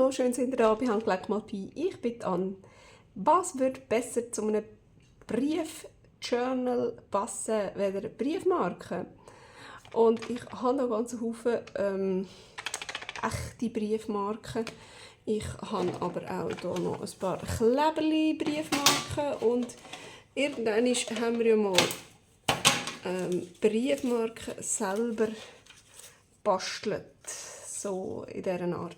Hallo, schön sind ihr da bei Handgelenk mal Pi. Ich bin Anne. Was würde besser zu einem Briefjournal passen, weder eine Briefmarke? Und ich habe noch ganz Haufen echte Briefmarken. Ich habe aber auch hier noch ein paar Kleberli-Briefmarken. Und irgendwann haben wir ja mal Briefmarken selber bastelt. So in dieser Art.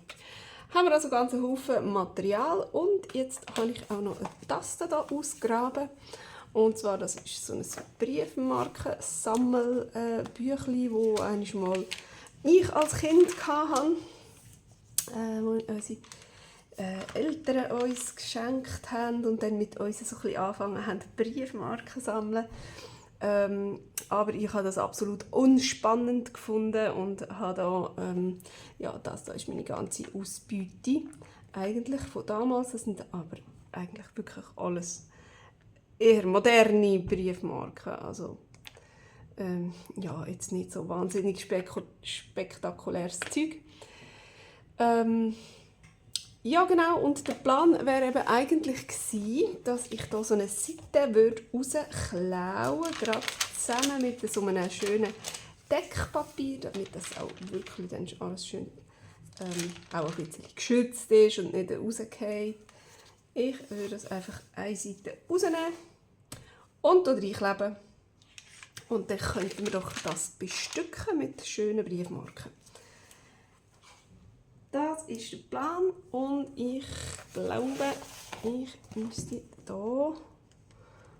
Haben wir also ganz einen Haufen Material und jetzt habe ich auch noch eine Taste hier ausgegraben. Und zwar, das ist so ein Briefmarken-Sammelbüchlein, das einmal ich als Kind hatte, wo unsere Eltern uns geschenkt haben und dann mit uns so ein bisschen angefangen haben, Briefmarken zu sammeln. Aber ich habe das absolut unspannend gefunden und habe da, ja, das ist meine ganze Ausbeute eigentlich von damals. Das sind aber eigentlich wirklich alles eher moderne Briefmarken. Also, ja, jetzt nicht so wahnsinnig spektakuläres Zeug. Ja, genau. Und der Plan wäre eben eigentlich gewesen, dass ich da so eine Seite rausklauen würde, gerade zusammen mit so einem schönen Deckpapier, damit das auch wirklich dann alles schön auch ein bisschen geschützt ist und nicht rausfällt. Ich würde das einfach eine Seite rausnehmen und hier reinkleben. Und dann könnten wir doch das bestücken mit schönen Briefmarken. Das ist der Plan und ich glaube, ich müsste hier mal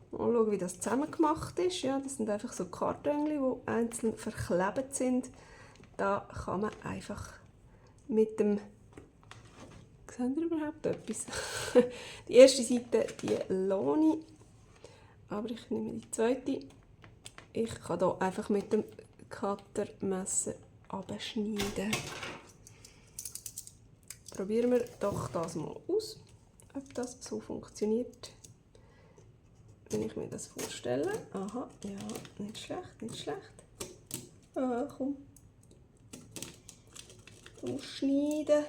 schauen, wie das zusammen gemacht ist. Ja, das sind einfach so Kartons, die einzeln verklebt sind. Da kann man einfach mit dem... Seht ihr überhaupt etwas? Die erste Seite, die lohne ich, aber ich nehme die zweite. Ich kann hier einfach mit dem Cuttermesser abschneiden. Probieren wir doch das mal aus, ob das so funktioniert, wenn ich mir das vorstelle. Aha, ja, nicht schlecht, nicht schlecht. Ah, komm. Ausschneiden.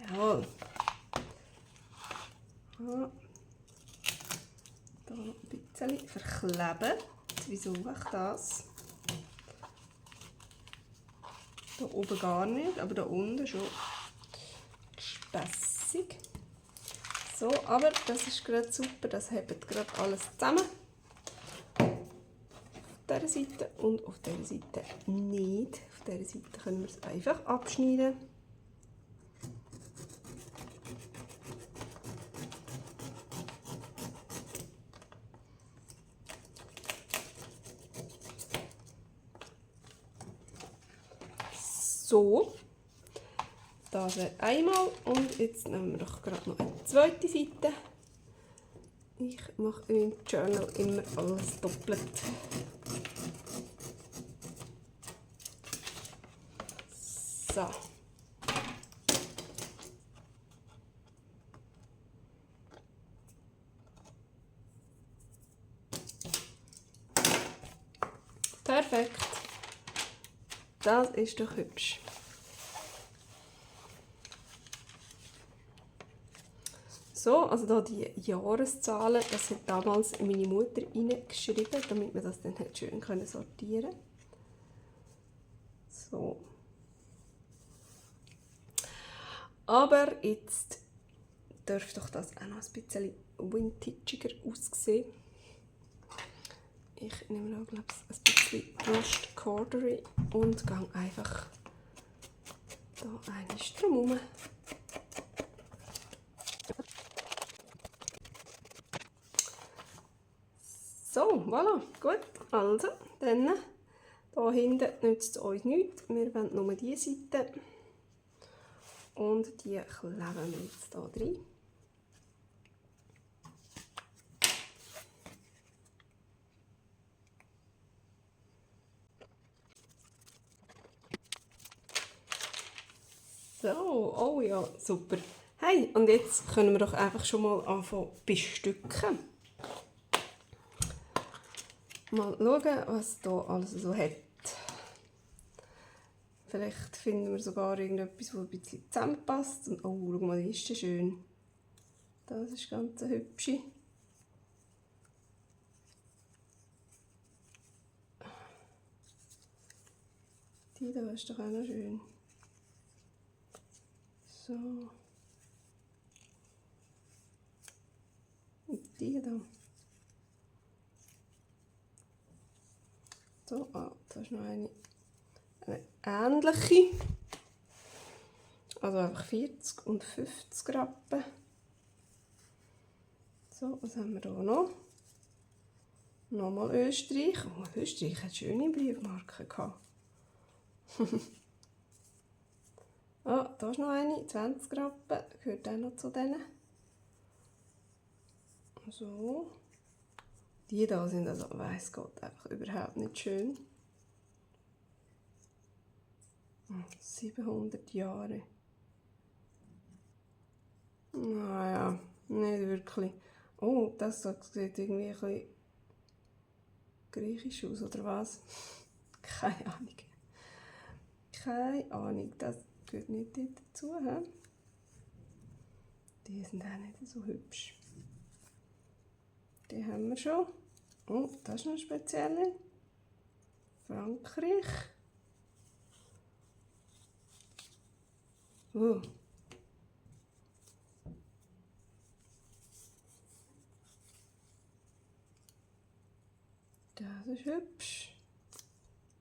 Jawohl. Ah. Da noch ein bisschen verkleben. Wieso mache ich das? Da oben gar nicht, aber da unten schon spässig. So, aber das ist gerade super, das hebt gerade alles zusammen. Auf dieser Seite und auf dieser Seite nicht. Auf dieser Seite können wir es einfach abschneiden. So, das wäre einmal und jetzt nehmen wir doch gerade noch eine zweite Seite. Ich mache im Journal immer alles doppelt. So. Perfekt. Das ist doch hübsch. So, also da die Jahreszahlen, das hat damals meine Mutter reingeschrieben, damit wir das dann schön sortieren können. So. Aber jetzt dürfte doch das auch noch ein bisschen vintagiger aussehen. Ich nehme auch, glaube ich, ein bisschen Brushed Corduroy und gehe einfach da einmal drum herum. So, voilà, gut. Also, dann hier hinten nützt es uns nichts. Wir wollen nur diese Seite. Und die kleben wir jetzt hier rein. So, oh ja, super. Hey, und jetzt können wir doch einfach schon mal anfangen bestücken. mal schauen, was hier alles so hat. Vielleicht finden wir sogar irgendetwas, das ein bisschen zusammenpasst. Und, oh, schau mal, die ist ja schön. Das ist ganz eine hübsche. Die da ist doch auch noch schön. So. Und die da. So, da ist noch eine ähnliche. Also einfach 40 und 50 Rappen. So, was haben wir hier noch? Nochmal Österreich. Oh, Österreich hat schöne Briefmarken gehabt. Da ist noch eine, 20 Rappen. Gehört auch noch zu denen. So. Die da sind also, weiss Gott, einfach überhaupt nicht schön. 700 Jahre. Naja, nicht wirklich. Oh, das da sieht irgendwie ein bisschen griechisch aus, oder was? Keine Ahnung. Keine Ahnung, das gehört nicht dazu. He? Die sind auch nicht so hübsch. Die haben wir schon. Oh, das ist noch speziell. Frankreich. Oh. Das ist hübsch.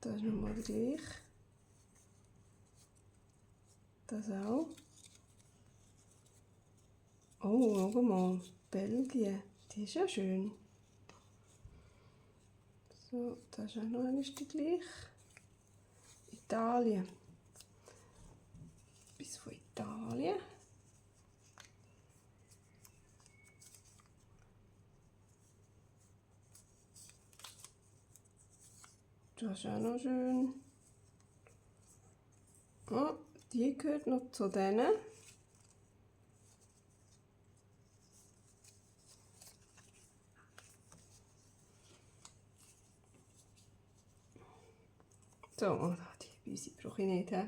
Das ist nochmal gleich. Das auch. Oh, schau mal. Belgien. Die ist ja schön. So, das ist auch noch einmal die gleich. Italien. Bis von Italien. Das ist auch noch schön. Oh, die gehört noch zu denen. So, oh, die Büsi brauche ich nicht. He?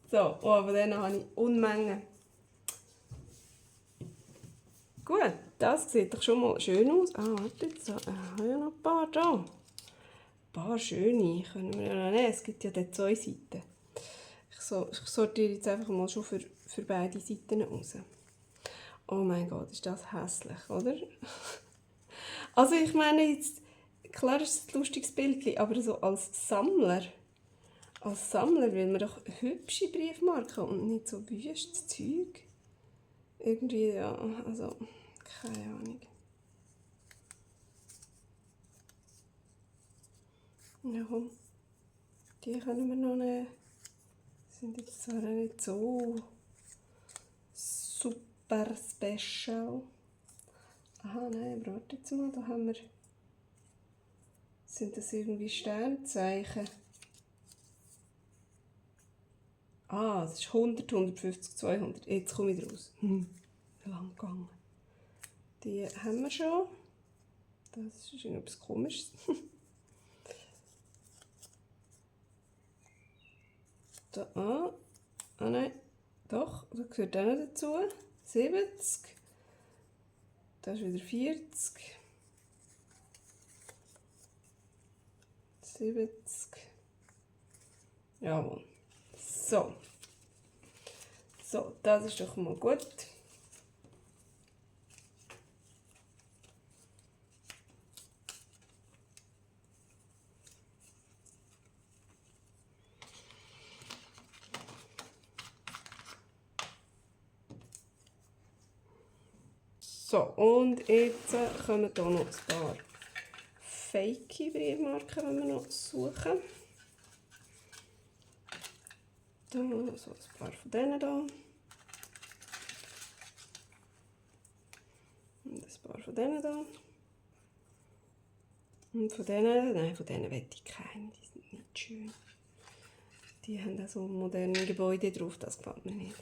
So, oh, aber dann habe ich Unmengen. Gut, das sieht doch schon mal schön aus. Warte, jetzt habe ja noch ein paar da. Ein paar schöne können wir ja noch nehmen. Es gibt ja dort 2 Seiten. Ich sortiere jetzt einfach mal schon für beide Seiten raus. Oh mein Gott, ist das hässlich, oder? Also ich meine jetzt, klar ist es ein lustiges Bild, aber so als Sammler will man doch hübsche Briefmarken und nicht so wüstes Zeug. Irgendwie, ja, also, keine Ahnung. Ja, komm, die können wir noch nehmen. Sind jetzt zwar nicht so super special. Aha, nein, aber warte jetzt mal, da haben wir... Sind das irgendwie Sternzeichen? Das ist 100, 150, 200. Jetzt komme ich raus. Lang gegangen. Die haben wir schon. Das ist etwas Komisches. Da, nein, doch, das gehört auch noch dazu. 70. Das ist wieder 40. 70. Jawohl. So. So, das ist doch mal gut. So, und jetzt kommen hier noch ein paar Fake-Briefmarken, wenn wir noch suchen. Da so ein paar von denen da. Und ein paar von denen da. Und von denen, nein, von denen will ich keine, die sind nicht schön. Die haben auch so moderne Gebäude drauf, das gefällt mir nicht.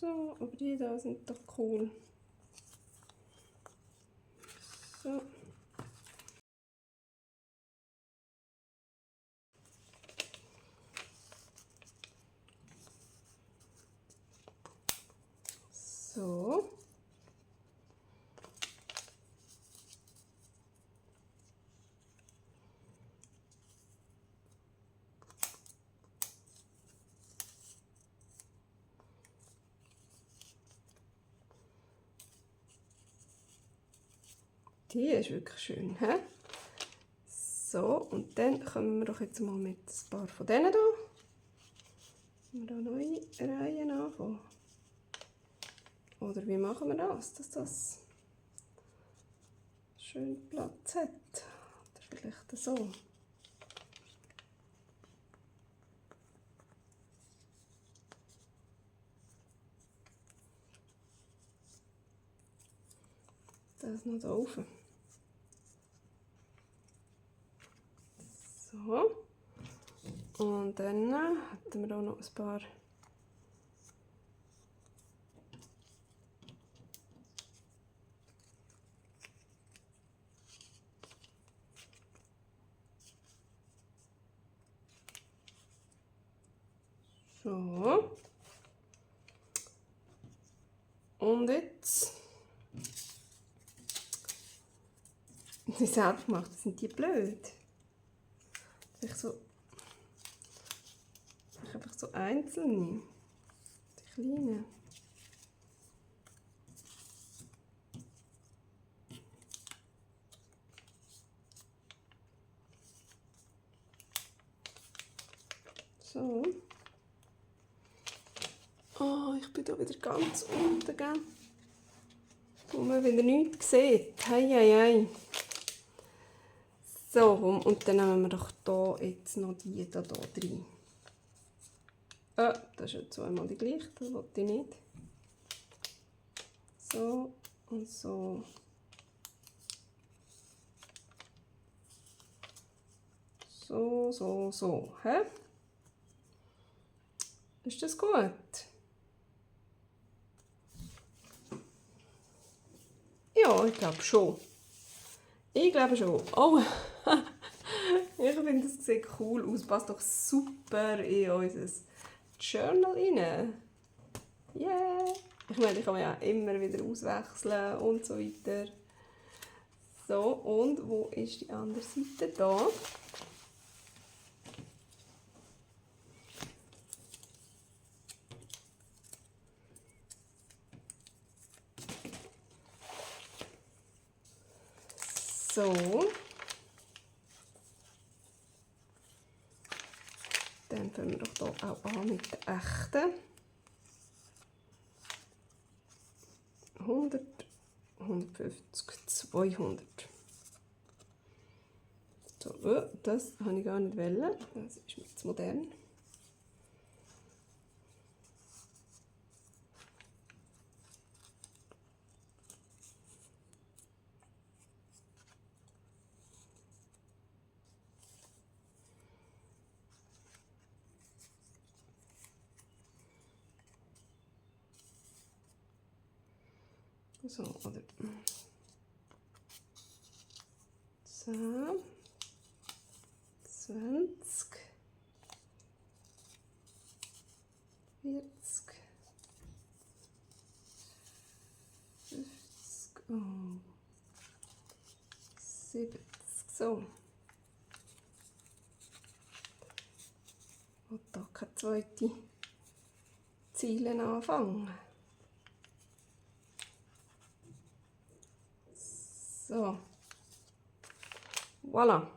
So, aber die da sind doch cool. So. So. Die ist wirklich schön, hä? So, und dann kommen wir doch jetzt mal mit ein paar von denen hier. Wir hier neue Reihen anfangen. Oder wie machen wir das, dass das schön Platz hat? Oder vielleicht so. Das noch da rauf. So. Und dann hatten wir auch noch ein paar so. Und jetzt die selbstgemachten, sind die blöd. Einfach so einzelne, die kleinen. So. Oh, ich bin hier wieder ganz unten, gell? Wo man wieder nichts sieht. Hei, hei, hei. So, und dann nehmen wir doch hier jetzt noch die hier rein. Das ist ja zweimal die gleiche, das wollte ich nicht. So und so. So. Hä? Ist das gut? Ja, ich glaube schon. Oh, ich finde, das sieht cool aus. Passt doch super in unser Journal rein. Yeah! Ich meine, ich kann ja immer wieder auswechseln und so weiter. So, und wo ist die andere Seite? Da. So. Dann fangen wir doch hier auch an mit den echten. 100, 150, 200. So, das habe ich gar nicht wollen. Das ist mir zu modern. So, oder 10, 20, 40, 50, 70, so. Und da keine zweite Ziele anfangen. So. Voilà.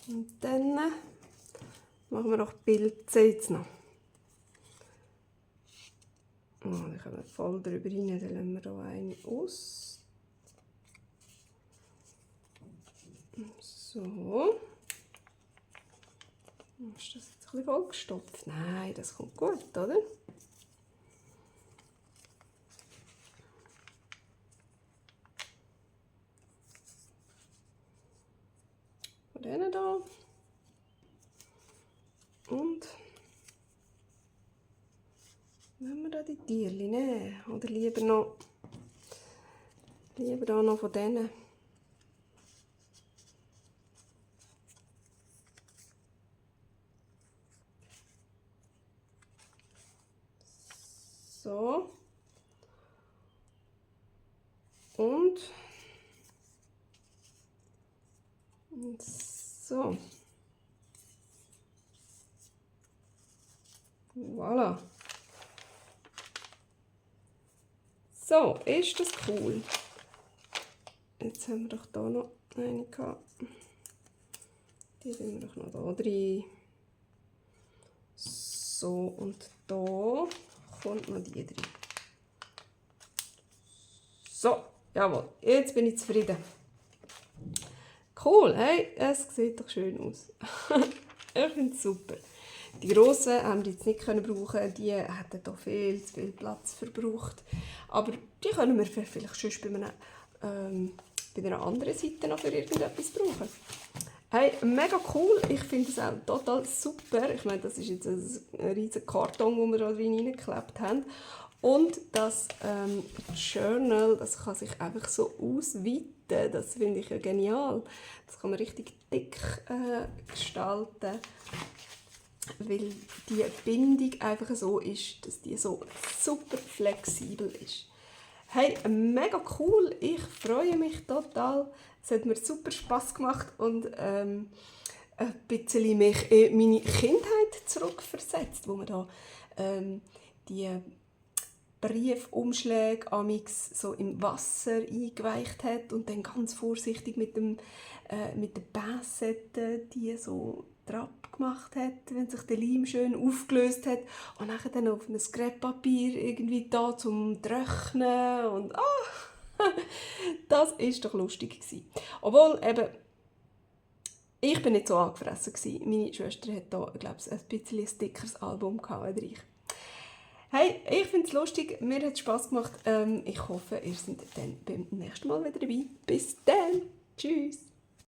Und dann machen wir noch die Pilze jetzt noch. Oh, die kommen voll drüber rein, dann lassen wir hier eine aus. So. Ist das jetzt ein bisschen vollgestopft? Nein, das kommt gut, oder? Von denen hier. Und ja, die Tierchen nehmen. Oder lieber da noch von denen. So. Und so. Voilà. So, ist das cool. Jetzt haben wir doch hier noch eine gehabt. Die tun wir doch noch da drin. So, und da kommt noch die drin. So, jawohl, jetzt bin ich zufrieden. Cool, hey, es sieht doch schön aus. Ich finde es super. Die grossen haben wir jetzt nicht brauchen, die hätten hier viel zu viel Platz verbraucht. Aber die können wir vielleicht schon bei einer anderen Seite noch für irgendetwas brauchen. Hey, mega cool, ich finde es auch total super. Ich meine, das ist jetzt ein riesiger Karton, den wir da reingeklebt haben. Und das Journal, das kann sich einfach so ausweiten. Das finde ich ja genial. Das kann man richtig dick gestalten, weil die Bindung einfach so ist, dass die so super flexibel ist. Hey, mega cool, ich freue mich total. Es hat mir super Spass gemacht und ein bisschen mich in meine Kindheit zurückversetzt, wo man da die Briefumschläge amix so im Wasser eingeweicht hat und dann ganz vorsichtig mit der Pinzette die so drauf gemacht hat, wenn sich der Leim schön aufgelöst hat und dann auf ein Skrepppapier irgendwie da zum Trocknen und das ist doch lustig gewesen. Obwohl eben ich bin nicht so angefressen gewesen. Meine Schwester hat da, glaube ich, ein bisschen ein dickeres Album gehabt, ich. Hey, ich finde es lustig, mir hat es Spass gemacht. Ich hoffe, ihr seid dann beim nächsten Mal wieder dabei. Bis dann, tschüss!